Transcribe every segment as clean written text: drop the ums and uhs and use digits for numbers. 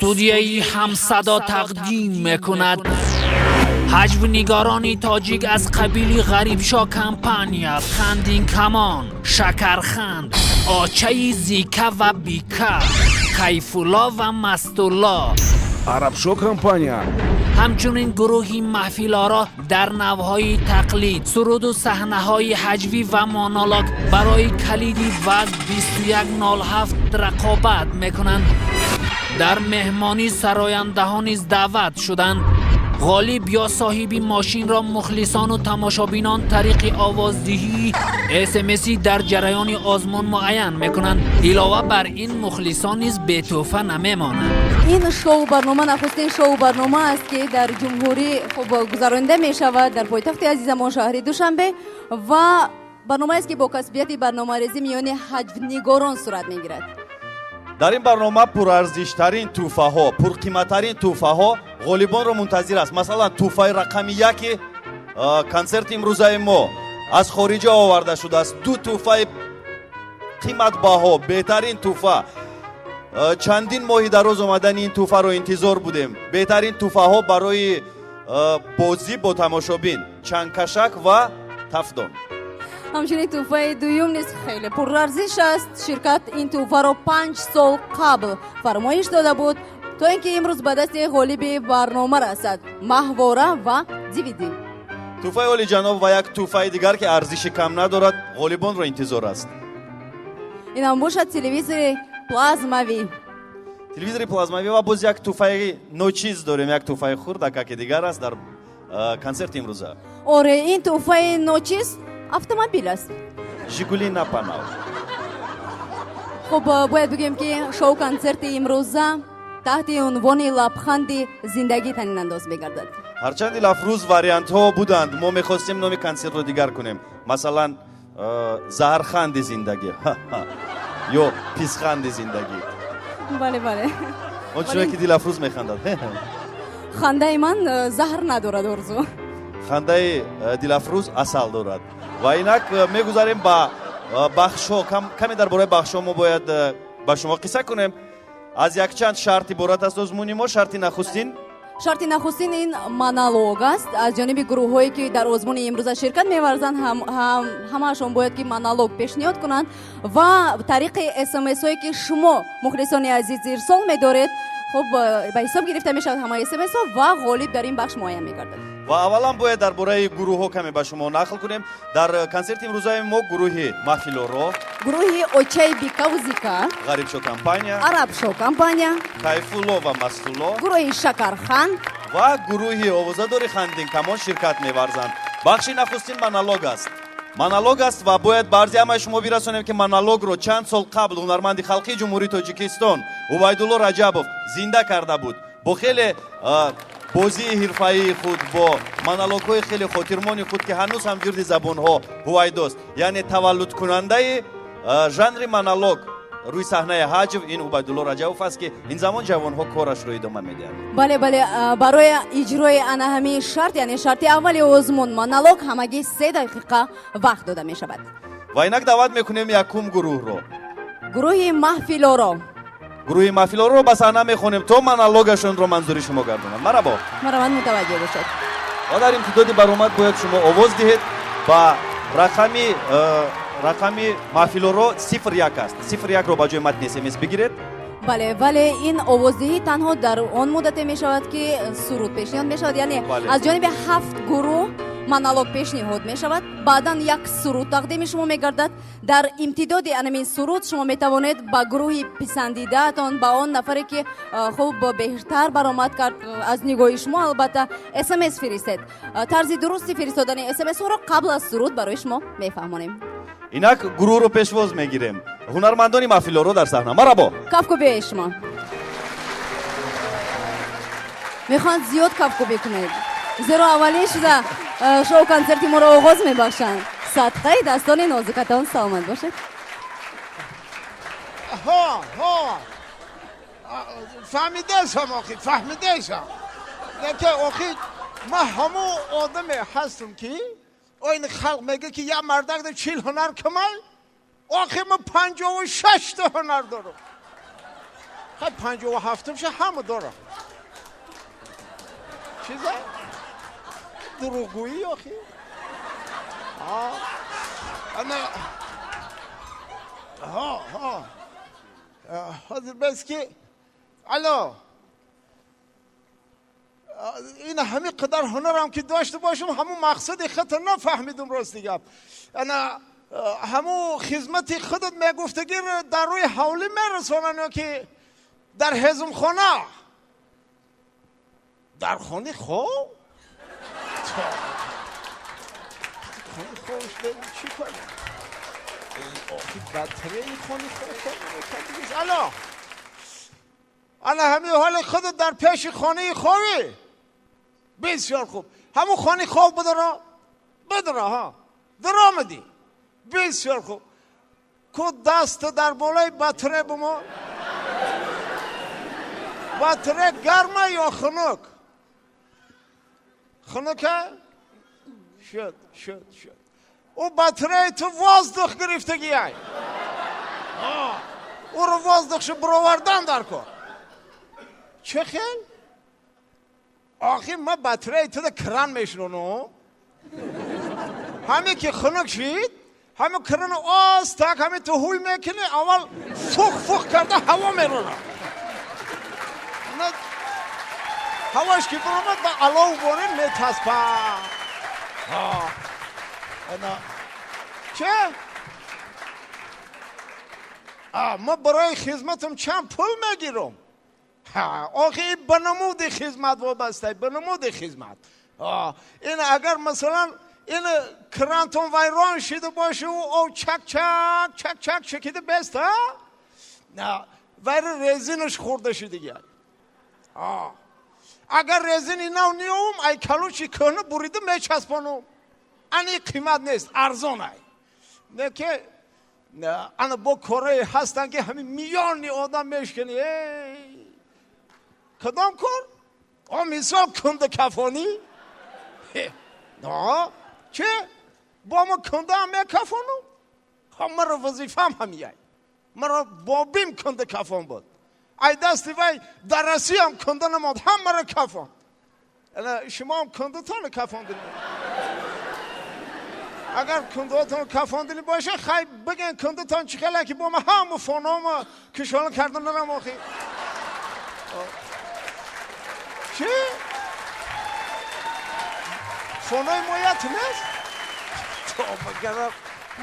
Студияи Ҳамсадо тақдим мекунад: ҳаҷвнигарони тоҷик аз қабили Ғарибшо компания, Хандин Камон, Шакарханд, Очаи Зика ва Бика, Кайфулло ва Мастулло, Арабшо компания, ҳамчунин гурӯҳи Маҳфилоро дар навъҳои тақлид, суруду саҳнаҳои ҳаҷвӣ ва монолог барои калиди ВАЗ 2107 рақобат мекунанд. Дар меҳмонӣ сарояндаҳо низ даъват шуданд. Ғолиб ё соҳиби мошинро мухлисону тамошобинон тариқи овоздиҳии смсӣ дар ҷараёни озмун муайян мекунанд. Илова бар ин, мухлисон низ бетӯҳфа намемонанд. Ин шоу барнома нахустин шоу барнома аст, ки дар ҷумҳурӣ хуб гузаронида мешавад, дар пойтахти азизамон, шаҳри Душанбе, ва барномаест, ки бо касбияти барномарезӣ миёни ҳаҷвнигорон сурат мегирад. Дар ин барнома пурарзиштарин тӯҳфаҳо, пурқиматтарин тӯҳфаҳо ғолибонро мунтазир аст. Масалан, тӯҳфаи рақами яки консерти имрӯзаи мо аз хориҷа оварда шудааст, ду тӯҳфаи қиматбаҳо, беҳтарин тӯҳфа. Чандин моҳи дароз омадани ин тӯҳфаро интизор будем. Беҳтарин тӯҳфаҳо барои бозӣ бо тамошобин: чангкашак ва тафдон. Ҳамчунин тӯҳфаи дуюм низ хеле пурарзиш аст. Ширкат ин тӯҳфаро 5 сол қабл фармоиш дода буд, то ин ки имрӯз ба дасти ғолиби барнома расад: маҳвора ва дивиди. Тӯҳфаи олиҷаноб ва як тӯҳфаи дигар, ки арзиши кам надорад, ғолибонро интизор аст. Инам бошад телевизори плазмавӣ. Телевизори плазмавӣ. Ва боз як тӯҳфаи ночиз дорем, як тӯҳфаи хурдакаки дигар аст дар консерти имрӯза. Оре, ин тӯҳфаи ночиз автомобил аст. Жигули напанав. Хуб, бояд бигӯем, ки шоу консерти имрӯза таҳти унвони «Лабханди зиндагӣ» танинандоз мегардад. Ҳарчанд, Дилафрӯз, вариантҳо буданд, мо мехостем номи консертро дигар кунем, масалан, «Заҳрханди зиндагӣ» ё «Писханди зиндагӣ». Бале. Он чуне ки Дилафрӯз механдад. Хандаи ман заҳр надорад, Орзу. Хандаи Дилафрӯз асал дорад. Ва инак мегузарем ба бахшҳо. Каме дар бораи бахшҳо мо бояд ба шумо қисса кунем. Аз якчанд шарт иборат аст озмуни мо. Шарти нахустин? Шарти нахустин ин монолог аст. Аз ҷониби гурӯҳҳое, ки дар озмуни имрӯза ширкат меварзанд, ҳамаашон бояд ки монолог пешниҳод кунанд ва тариқи смсҳое, ки шумо, мухлисони азиз, ирсол медоред, хуб, ба ҳисоб гирифта мешавад ҳамаи смсҳо ва ғолиб дар ин бахш муайян мегардад. Ва аввалан бояд дар бораи гурӯҳҳо каме ба шумо нақл кунем. Дар консерти имрӯзаи мо гурӯҳи Маҳфилоро, гурӯҳи Очаи Бикаву Зика, Ғарибшо компания, Арабшо компания, Кайфулло ва Мастулло, гурӯҳи Шакархан ва гурӯҳи овозадори Хандинкамон ширкат меварзанд. Бахши нахустин монолог аст, монолог аст. Ва бояд ба арзи ҳамаи шумо бирасонем, ки монологро чанд сол қабл ҳунарманди халқии Ҷумҳурии Тоҷикистон Убайдулло Раҷабов зинда карда буд бо хеле бозии ҳирфаии худ, бо монологҳои хеле хотирмони худ, ки ҳанӯз ҳам вирди забонҳо ҳувайдост. Яъне таваллудкунандаи жанри монолог рӯи саҳнаи ҳаҷв ин Убайдулло Раҷабов аст, ки ин замон ҷавонҳо корашро идома медиҳанд. Бале, барои иҷрои ана ҳамин шарт, яъне шарти аввали озмун, монолог, ҳамагӣ 3 дақиқа вақт дода мешавад. Ва инак даъват мекунем якум гурӯҳро. Гурӯҳи Маҳфилоро. Гурӯҳи Маҳфилоро ба саҳна мехонем, то монологашонро манзури шумо гардонанд. Марабо. Мараванд, мутаваҷҷеҳ бошед. Ва дар имтидоди баромад бояд шумо овоз диҳед ба рақами Маҳфилоро, 01 аст. 01-ро ба ҷои матни смс бигиред. Бале, вале ин овоздиҳӣ танҳо дар он муддате мешавад, ки суруд пешниҳод мешавад, яъне аз ҷониби ҳафт гурӯҳ монолог пешниҳод мешавад, баъдан як суруд тақдими шумо мегардад. Дар имтидоди анамин суруд шумо метавонед ба гурӯҳи писандидаатон, ба он нафаре, ки хуб, беҳтар баромад кард аз нигоҳи шумо, албатта, смс фиристед. Тарзи дурусти фиристодани смсҳоро қабл аз суруд барои шумо мефаҳмонем. Инак гурӯҳро пешвоз мегирем, ҳунармандони Маҳфилоро дар саҳна. Марабо. Кафкӯбии шумо. Мехоҳанд зиёд кафкӯбӣ кунед, зеро аввалин шуда шоу консерти моро оғоз мебахшанд. Садқаи дастони нозукатон, саломат бошед. Ҳо, фаҳмидаесам, охи, фаҳмидаесам, лекин охи, ман ҳамун одаме ҳастам, ки оин халқ мега, ки як мардак 40 ҳунар камай. Охи, ман 56-та ҳунар дорам. Хай, 57-умша ҳама дорам. Чиза? Дурӯғгӯӣ охи? Ана ҳа, ҳа. Ҳозир бес ки, алло, ин ҳамин қадар ҳунарам ки дошта бошам, ҳамун мақсади худро нафаҳмидум. Рости гап, ана ҳамун хизмати худат мегуфтагӣ дар рӯи ҳавлӣ мерасонанд ё ки дар ҳезумхона, дар хони хоб? Хони хоб чӣ кор? Охи, батареи хони хоб. Алло, ана ҳамин ҳоли худат дар пеши хонаи хобӣ. Бисёр хуб, ҳамун хони хоб бидара, бидара. Ҳа, даромадӣ, бисёр хуб. Ку даста дар болои батаре бумо. Батаре гарма ё хунук? Хунука? Шуд, шуд, шуд. Ӯ батареи ту воздух гирифтагиай, ӯро воздухшо буровардан дар кор. Чӣ хел? Охир ма батареи туда кран мешунонам. Ҳаме ки хунук шид, ҳаме крану остак ҳаме ту ҳуй мекунӣ, аввал фух фух карда ҳаво меронад. Ҳавош ки биромад, ба алов борин метаспа. Че, ма барои хизматам чанд пул мегирам? Охи, ба намуди хизмат вобаста, ба намуди хизмат. Ин агар, масалан, ин крантон вайрон шида боша, об чак чак чак чак чакида беста, вайри резинаш хӯрда шидига. Агар резини нав ниёвум, ай калучи кӯҳна бурида мечаспонум. Ани қимат нест, арзон ай. Не ки ана бо корое ҳастанд, ки ҳамин миёни одам мешкани. Кадом кор? О, мисол, кунда кафонӣ. Че, бо ма кундаам мекафонум. Маро вазифаам ҳамияй. Маро бобим кунда кафон буд. Ай дасти вай дар Россиям кунда намонд, ҳамаро кафон. Шумоам кундатонро кафондини? Агар кундаотон кафондини боша, хай бигӯен, кундатон чӣ хеле, ки бо ма ҳама фонома кишона карда нарам. Охи, чӣ, фонои моят нест? Тоба,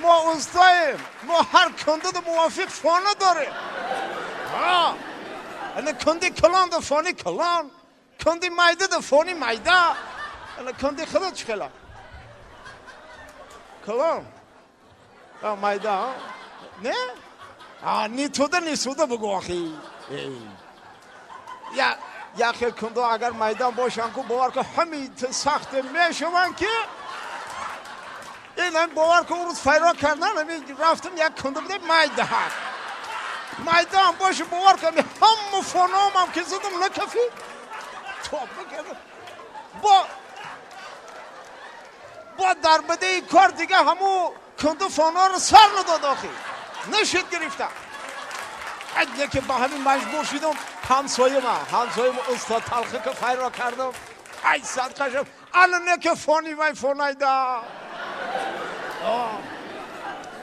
мо устоем. Мо ҳар кундаду мувофиқ фона дорем. Ана кунди калонда фони калон, кунди майдада фони майда. Ана кунди худо чӣ хела? Калон, майда не? Ни туда, ни суда бугу. Охи, я як хел кундо агар майдан бошанд ку, бовар ку, ҳамин сахте мешаванд, ки ин бовар ку, рӯз файро кардан ҳамин рафтам, як кунда буде майдаҳак. Майдаам боша, бовар ку, ҳама фономам ки задам, накафи. Тоба кардам. Бо дар бадаи кор дига ҳаму кунду фонаро сар надод. Охи, нашид гирифта. Ки ба ҳамин маҷбур шудам, ҳамсояма устод Талхи ки файро кардам. Ай, садқашам, ана не ки фони вай фонайда.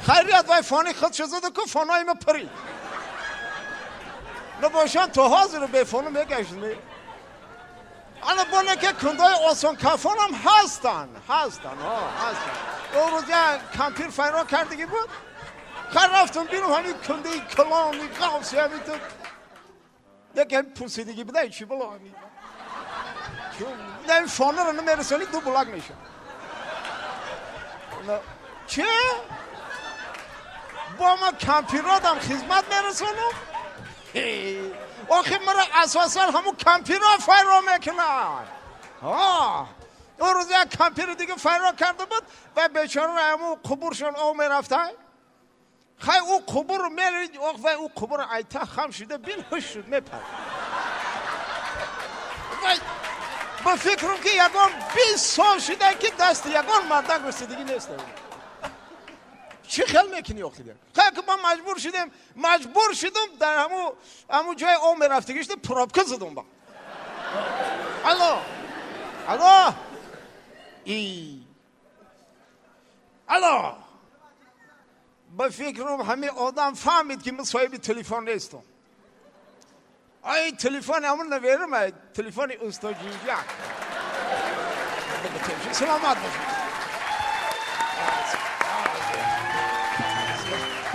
Хайрият, вай фони худша зада ку, фонаи ма пурид. Набошан то ҳозир бефону мегаштем. Ана боне ки кундаи осон кафонам ҳастанд, ҳастанд, ҳастанд. Ӯ рӯз як кампир файро кардагӣ буд. Хай, рафтам бинам, ҳамин кундаи калони қавси ҳамин ту як ҳамин пурсидагӣ буда, чӣ бало ҳамин фонаро намерасонӣ, ду булак мешавад. Чӣ, бо ма кампиродам хизмат мерасонам? Охи, маро асосан ҳамун кампирро файро мекунад. Ӯ рӯз як кампири дига файро карда буд ва бечора ҳамун қубуршон об мерафта. Хай, ӯ қубурро мерид, вай ӯ қубурро айта хам шуда бин, ҳуш шуд, мепард. Вай ба фикрам, ки ягон 20 сол шуда, ки дасти ягон мардак расидагӣ нест. Чӣ хел мекунӣ охида? Хай, ки ман маҷбур шудем, маҷбур шудум, дар ҳаму ҷои об мерафтагишта пробка задум ба. Алло, алло, и алло. Ба фикрам, ҳамин одам фаҳмид, ки ман соҳиби телефон нестам. Ай, телефон ҳамун наверам, ай телефони устоҷинҷак. Саломат бошед.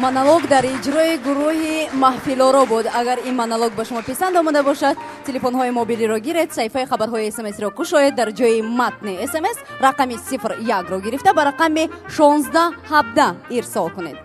Монолог дар иҷрои гурӯҳи Маҳфилоро буд. Агар ин монолог ба шумо писанд омада бошад, телефонҳои мобилиро гиред, саҳифаи хабарҳои СМСро кушоед, дар ҷои матни СМС рақами 01-ро гирифта, ба рақами 1617 ирсол кунед.